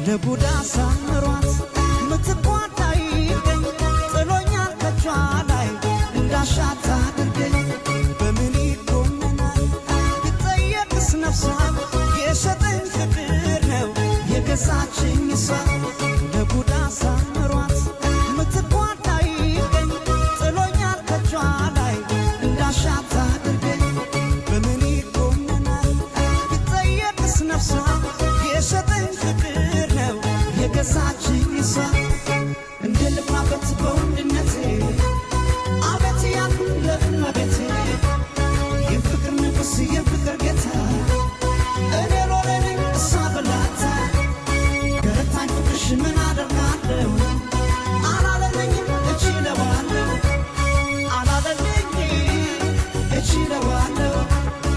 ለቡዳ ሳምሯት ምትቋታ ይገኝ ጥሎኛል ከቿ ላይ እንዳሻት አድርገኝ። በምን ይኮነናል ቢጠየቅስ ነፍሷ? የሸጠኝ ፍቅር ነው የገዛች